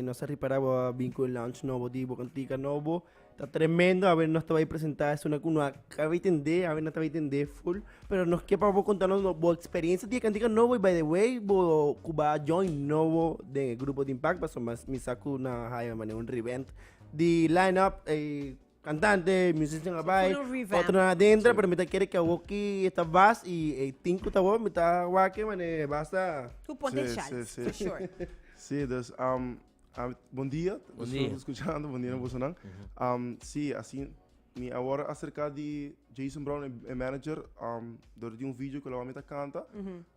Nos a ripara bo a bin ku e launch nobo di bo kantika nobo. Ta tremendo, awe nos ta bai presenta esuna ku no a kaba tende, awe no ta bai tende full. Pero nos ke pa bo konta nos bo eksperensia di e kantika nobo i by the way bo ku bo a join nobo den e grupo di Impact pasobra mi sa ku nan a haya manera un revent di line up e kantante, musician a bai, Full un revamp. otronan adentro, pero mi ta kere ku awoki ta bas i e tin ku ta awor mi ta wak manera basta. Ku potencial, Sí, sí, for sí. sure. Sí, dus um, ah, bon dia, Bon boso dia. ta escuchando, bon dia na bosonan. Um, sí, así, mi awor acerca di Jason Brown, e, e manager, um, door di un video que lo mi ta canta.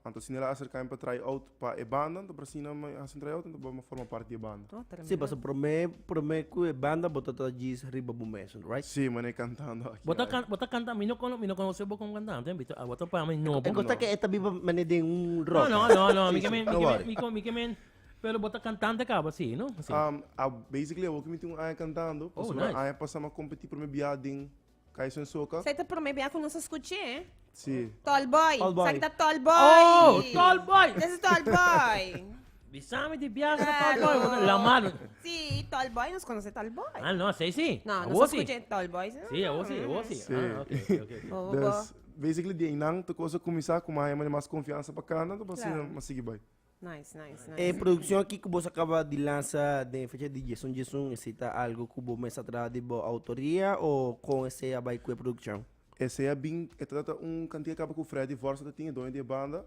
Anto asina el a acerca mi pa try out pa e banda, anto por asina mi haci un try out, anto mi forma parti di e banda. Oh, Sí, tremendo. pasobra prome, prome ku e banda bo ta ta djis riba bo mes, right? Sí, mane cantando aki. Bo ta can, bo ta canta, mi no cono, mi no conoce bo como cantante, mi ta, bo ta pa mi nobo. E cosa ke e ta biba mane den un rock. No, no, no, no, mi Sí, ke sí, men, mi no ke men, worry. mi ke, mi ke men, pero bo ta cantante caba, sí, no? Sí. Um, a, basically, awor ku mi tin un aña cantando, Oh, pasobra nice. aña pasa mi a competi prome bia den Kaiso en Soca. Esei ta prome bia ku nos a skuch'é. Sí. Tall boy. Tall boy. Esaki ta tall boy. Oh, tall boy! This is tall boy. Bisami di biaha ta tall boy, Claro. bo ta Lamar. Sí, tall boy, nos konosé tall boy. Ah, no, esei sí. No, nos Awor a sí. skuch'é tall boy. Sí, Sí, awor sí, awor sí. Sí. Ah, ok, ok, ok. ok. Bo, bo. Dus, basically, di einan ta cosa kuminsá ku mi a haña mas konfiansa pa kanta, anto pa asina Claro. mi a sigui bai. Nice, nice, E nice. produccion aki cu bos a caba di lansa den fecha di diesun diesun, esey ta algo cu bo mes a traha di bo autoria o con esey a bay cu e produccion? Esey a bin, e ta ta un cantica caba cu Freddy Vorst ta tin, e doño di e banda.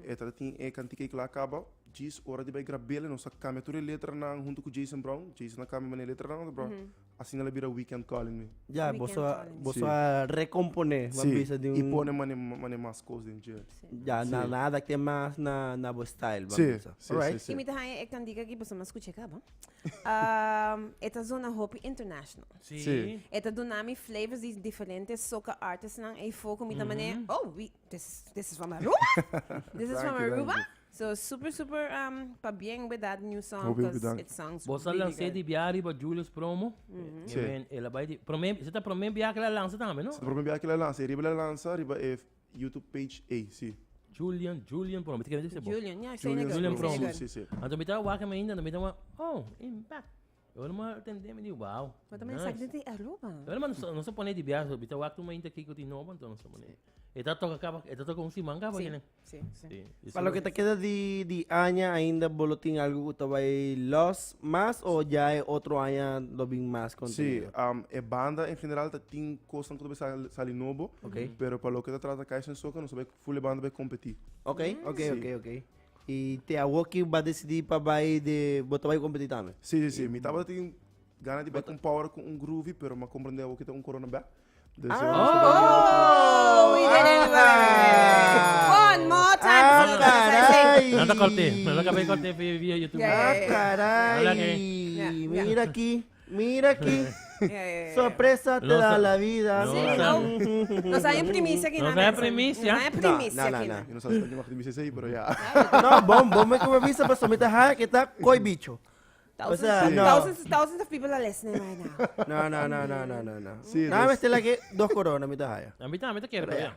E ta tin e cantica ey cla caba, djis ora di bay grab'el nos a cambia tur e letranan hunto cu Jason Brown. Jason a cambia manera e letranan, bro. Asina la bira Weekend Calling Me. Ya, Weekend boso a, Calling. boso Sí. a recomponé, ban Sí, bisa di y un... pone mane, mane mas cos den dje. Ya, na, Sí. na adapté mas na, na bo style, ban Sí, bisa. sí, Alright. sí, sí. Y mi ta haña e cantica aki pasobra mi a scucha caba. E ta zona hopi international. Sí. Sí. E ta duna mi flavors di diferente soca artistnan eyfo cu mi ta mane, oh, we, this, this is from Aruba? This is from Danki, Aruba? danki. So super super um pabien with that new song Hopi, hopi cause dank. it sounds Bo sa really lans'é good. di bia riba Julius Promo. Sí. I mean, el a bai di promé, esei ta promé bia ku el a lansa tambe, no? Esei ta promé bia ku el a lansa. E riba el a lansa riba e YouTube page ei, sí. Julian, Julian Promo. Mi ta kere di esei bo. Julian, ja, esei na Julian good, Julian esei na Promo. good. Sí, sí, sí. Anto mi ta wak ainda, anto mi ta wak, oh, impact. Ora mi a tende mi di wow. Maar también nice. esaki di Aruba. Ora ma nos a pone di biaha, mi ta wak tu mainta kiko tin nobo, anto nos a pone. E ta toka kaba, e ta toka un siman kaba Sí, kine. sí, sí. Sí. Pa loke ta keda di di aña ainda bo lo tin algo ku ta bai los mas o ya e otro aña lo bin mas Sí, contenido? um, e banda en general ta tin kosnan ku ta bai sali, sali nobo, Ok. pero pa loke ta trata Kaiso en Soca nos ta bai full e banda bai kompetí. Ok, ok, Sí. ok, ok. Y te awor ki ba decidí pa bai de bo ta bai competí tambe? Sí, sí, sí. Mi tabata tin gana di bai con power con un groovy, pero m'a comprende awor ki ta un corona bek. Dus Ah. yo no sta bai Oh, we didn't One more time. Ah, So, that's what I say. caray. No ta corté, no ta cabé corté via via YouTube. Yeah, Ah, yeah, yeah. caray. Hola, que- Yeah, yeah. Mira aquí, mira aquí. Yeah, yeah, yeah. Sorpresa te No da sa- la vida. No Sí, sa- no. Nos hay en primicia aquí. Nos hay en primicia. Nos hay en primicia No, no, aquí. no, No, Yo no sa si ta mag di sei, pero ya. No, bom, bom me como visa, pero me ta que está coi bicho. Thousands, O sea, no. thousands, thousands of people are listening right now. No, no, no, no, no, no, no. Sí, Nada dus- más te la que dos coronas, mi ta A mi ta, mi ta kere, pero ya.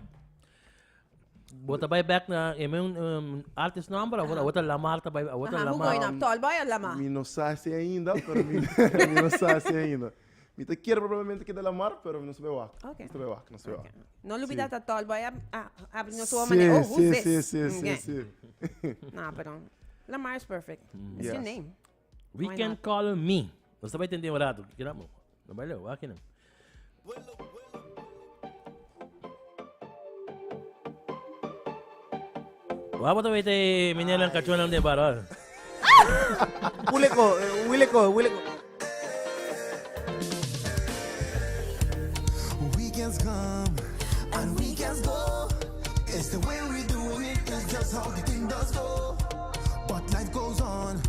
Bo ta bai back na e meu um, artist number, awor ta Lamar ta bai, awor ta Aha, who Lamar. going up? Tall boy or Lamar? Mi no sa si ainda, pero mi, mi no sa si ainda. Mi ta kier probablemente keda Lamar, pero mi no sa bai wak. Ok. No sa bai wak, no sa bai wak. No lubida ta tall boy a, a, abri nos Sí, woman. Oh, who's sí, this? sí, sí, sí, Okay. sí. No, pero Lamar is perfect. It's your Yes. name. Why Weekend not? Call Me. Nos ta bai tende un rato. Kira mo. No bai leu, wak kinan. Wa bo ta wete meneer nan cachonan den bar hoor. Wileko, wileko, wileko. Weekends come and weekends go. It's the way we doing it, it's just how the thing does go. But life goes on,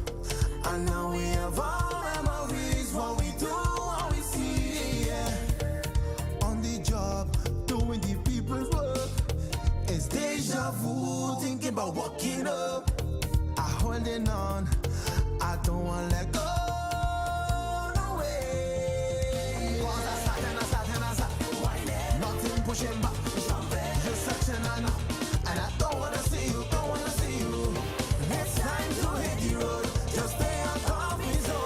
and now we have all memories. What we do, what we see, yeah. On the job, doing the people's work. It's deja vu, thinking about walking up. I holding on, I don't wanna let go. No way. 'Cause I start and I start and I start. Nothing pushing back. You're searching and and I don't wanna see you, don't wanna see you. It's time to hit the road. Just stay out comfort zone.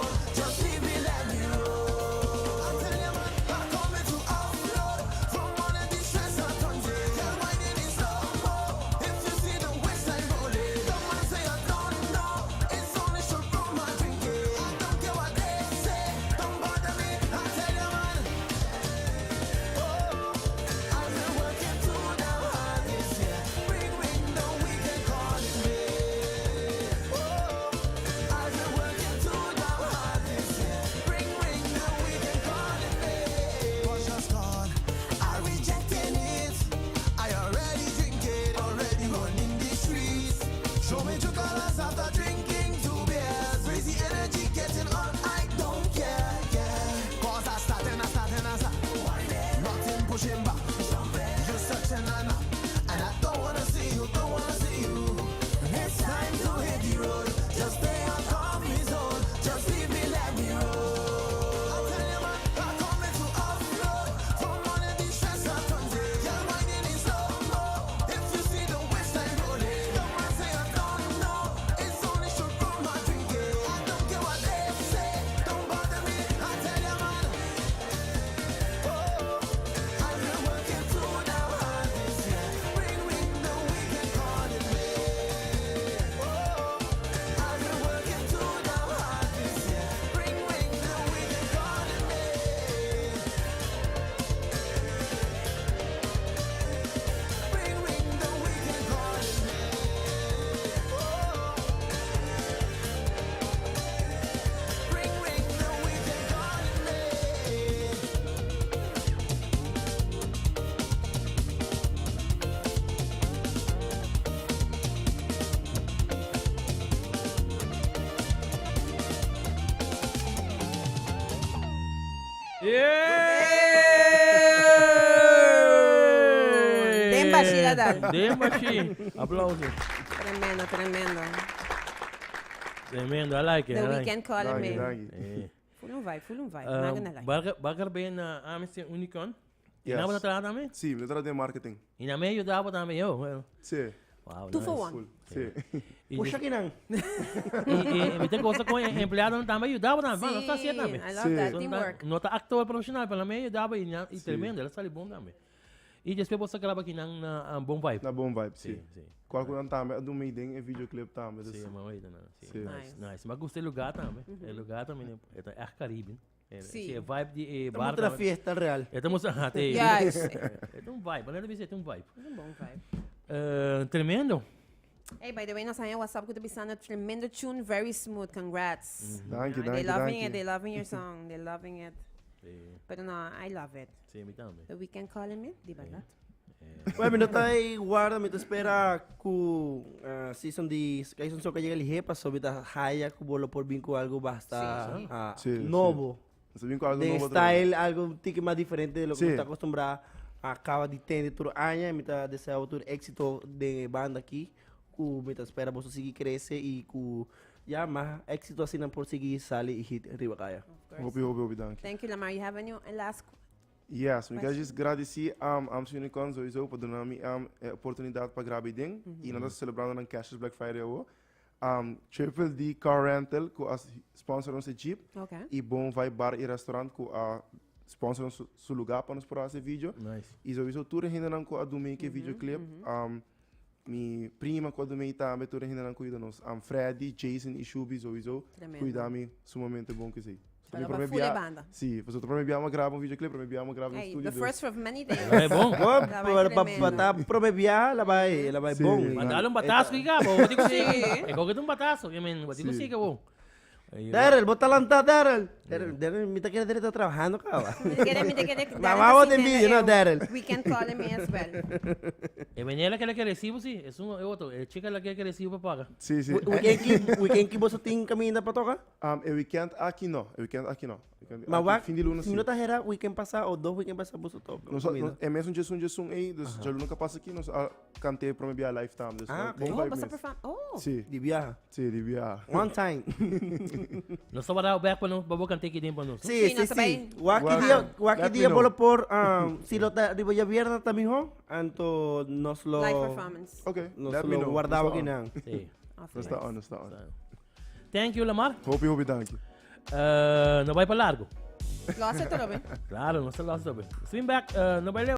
Den bashi la dal. Den bashi. Aplauso. Tremendo, tremendo. Tremendo, I like it. The I like Weeknd calling Danki, me. danki. Eh. Full un vibe, full un vibe. Not gonna lie. Barker, Barker ben na Amnesty Unicorn. Yes. E na bo traha tambe? Si, mi ta traha den marketing. E na me ayudaba tambe yo. Si. Wow, Two for nice. one. Full. Si. E, Pusha kinan. e, e, mi ta gosta con e empleado tambe ayudaba tambe. No ta así tambe. I love Sí. that. So, Teamwork. No ta actor profesional, pero me ayudaba y, y tremendo. El a sali bon tambe. Y despues bo sa graba kinan na Bon Vibe. Na Bon Vibe, si. Si, si. Cual cu nan tambe a dun mi den e videoclip tambe. Si, Dus, ma wait na. Si. Si. Nice, Nice. nice. Ma gusta e lugar tambe. E lugar tambe e ta echt Caribbean. Si. Si, e vibe di e Estamos bar otra tambe. fiesta real. Estamos, ah, te. Juist. E ta un vibe, manera bisa e ta un vibe. Es un bon vibe. Tremendo. Hey, by the way, nos haña WhatsApp cu ta bisando tremendo tune, very smooth, congrats. Danki, Ah, danki, they loving danki. it, they loving your song, they loving it. Si. Pero no, I love it. Si, mi tambe. The Weeknd calling me, di berdad. Bueno, mi no ta ahí guarda, mi ta espera cu eh, season di Skyson Soca llega lihé paso mi ta haya cu bo lo por bin cu algo basta Sí. ah, Sí, sí. nobo. Nos ta bin cu algo De nobo otra vez. style, algo un tiki mas diferente de lo que Sí. nos ta acostumbrá a caba di tende tur aña. Mi ta desea bo tur éxito den e banda aki cu mi ta spera boso sigui crece y cu ya mas éxito asina por sigui sali y hit riba caya. Of course. Hopi, hopi, hopi danki. Thank you, Lamar. You have any last Yes, mi ke djis gradisí Amsterdam Unicorn sowieso pa duna mi e oportunidat pa graba e den i nan ta selebrando nan Cashless Black Friday awo. Triple D Car Rental ku a sponsor nos e jeep i Bon Vibe Bar i Restaurant ku a sponsor nos su lugá pa nos por hasi e video. Nice. I sowieso tur e hendenan ku a duna mi e videoclip, mi prima ku a duna mi tambe, tur e hendenan ku yuda nos. Freddy, Jason i Shuby sowieso kuida mi sumamente bon ku esei. Pero pa full e banda. Sí, pasobra prome biaha mi a graba un videoclip, prome biaha mi a graba un Ey, studio. the first of many things. La bai bon. Bo, La bai pa, pa, tremendo. ta prome biaha, la bai, la bai Sí. bon. Ma dale un batazo ki gabo, bo dico Sí. sí. E koke un batazo, que men, bo dico Sí. sí que bo. Ey, Daryl, bo ta lanta, Daryl. Daryl, Daryl, mi ta kere Daryl ta trabajando, caba. Mi ta kere, mi ta kere. Ma Daryl va bo ta te sintiendo envidia, no, eu. Daryl. Weekend calling me as well. E menela que le que recibo sí, es un e otro, e chica la que que recibo pa paga. Sí, sí. Weekend ki, weekend ki boso tin caminda pa toca? Um, e weekend aki no, e weekend aki no. Weekend Ma aki, wak, fin di luna si sí. no ta hera weekend pasa o dos weekend pasa boso toca. Nos, caminda. nos, e mes un djesun djesun ei, dus djaluna ka pasa aki nos a kant'é prome bia live tambe. Dus Ah, bon Oh, vibe boso mes. perform. Oh. Sí, Di biaha. sí, di bia. One time. Nos ta wara bek pa nos, pa bo kant'é ki den pa nos. Sí, Sí, sí, nos sí. bai. Wak Wak. dia, wak Let me dia know. bolo por, um, si lo ta riba djabièrnè ta mihó, anto nos lo Live performance. Ok, nos let me lo know. guardaba Nos ta on. kinan. Sí. Of Nos ta course. on, nos ta on. Thank you, Lamar. Hopi, hopi danki. Uh, no bai pa largo. Lo hace todo, be. Claro, no se lo hace. Swing back, uh, no bai leu.